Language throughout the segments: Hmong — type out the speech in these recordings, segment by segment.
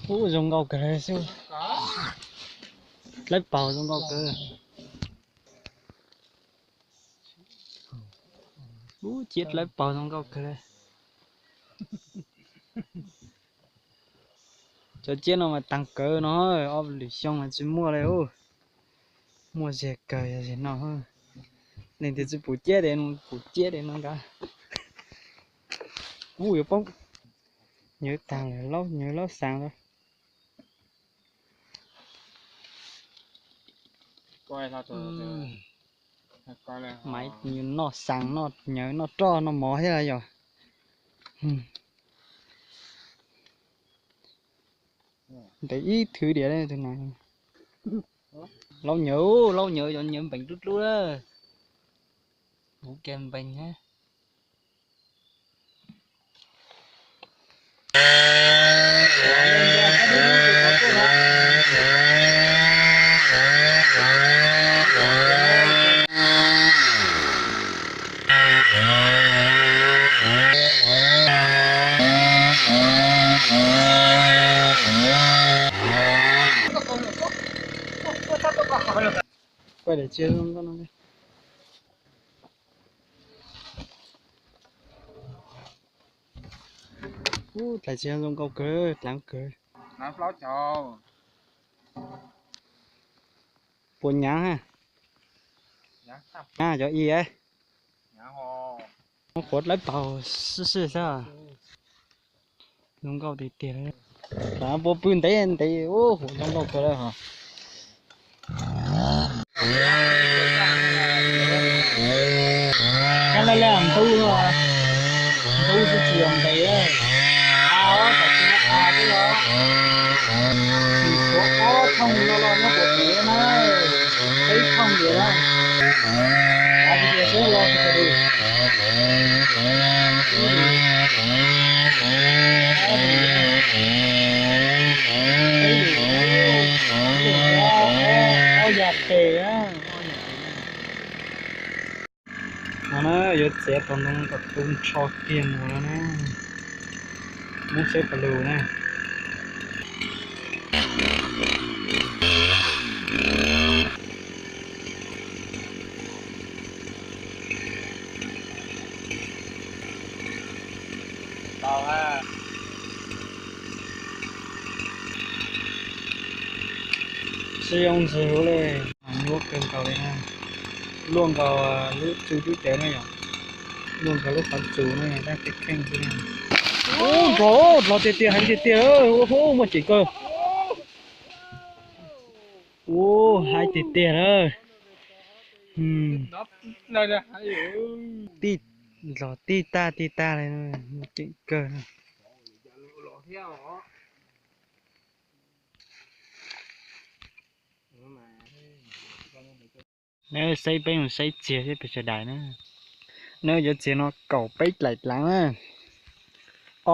Ub, zoo nkauj kawg xwb. Dlawb paug zoo nkauj kawg. Ub, ciab dlawb paug zoo nkauj kawg li. Cov ciab no mas taag kawg no, ob lwm xyoo mas tsis muaj li. Muaj zig kawg yog zig no. Leej twg tsis pum ciab tes pum ciab tes no nkaus. Ub, yuav poob. Nyawv taag lawm, laub nyawv laub xaas lawm. Maiv noj xaas noj nyawv noj roj noj mov thiab yog. Ntev ib thwv diam li tus no. Laub nyawv, laub nyawv, cov nyawv npeeg dlub dlub lawm. Kuv kiag npeeg thiab. Quay để chia luôn con nó đi. Ub, dlaim txiag zoo nkauj kawg, dlav kawg. Puas hnyav ha? Cov i, muab quav dlawb paug sib sib xwb. Zoo nkauj tiag tiag li. Puas pw ntev ntev, ub, zoo nkauj kawg li hos. Kab laj laj ntub, ntub xwb tsis yog ntev. A, tam sim no a twb los, tsis tshuav ob thooj no los nyob puag pem na, peb thooj ntiav na. A, tias xwb los tsis tau. Ob yam pem. No na, yuav txiav tau ntoo kom tu nrho kiag mus no na. Muab saib pas lus na. Tsis zoo ntxiv li, nyuaj kawg nkaus li na. Luaj nkaus lub tsu tub ceev na yom, luaj nkaus lub qhov tsu na, tab tej kheej xwb na. Ub, nrov, nrov tiag tiag, heev tiag tiag, ua muaj ceem kawg. Ub, haib tiag tiag na. Tij, nrov tij tag tij tag li, muaj ceem kawg. Neb saib peb mus saib txiag thiab pes sawv daws na. Neb yuav txiag no kaum peb dlaim dlaav na,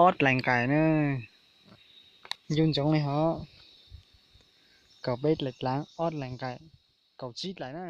ob dlaim nqaim na. Ncu ntsoov li hos, kaum peb dlaim dlaav, ob dlaim nqaim, kaum tsib dlaim na.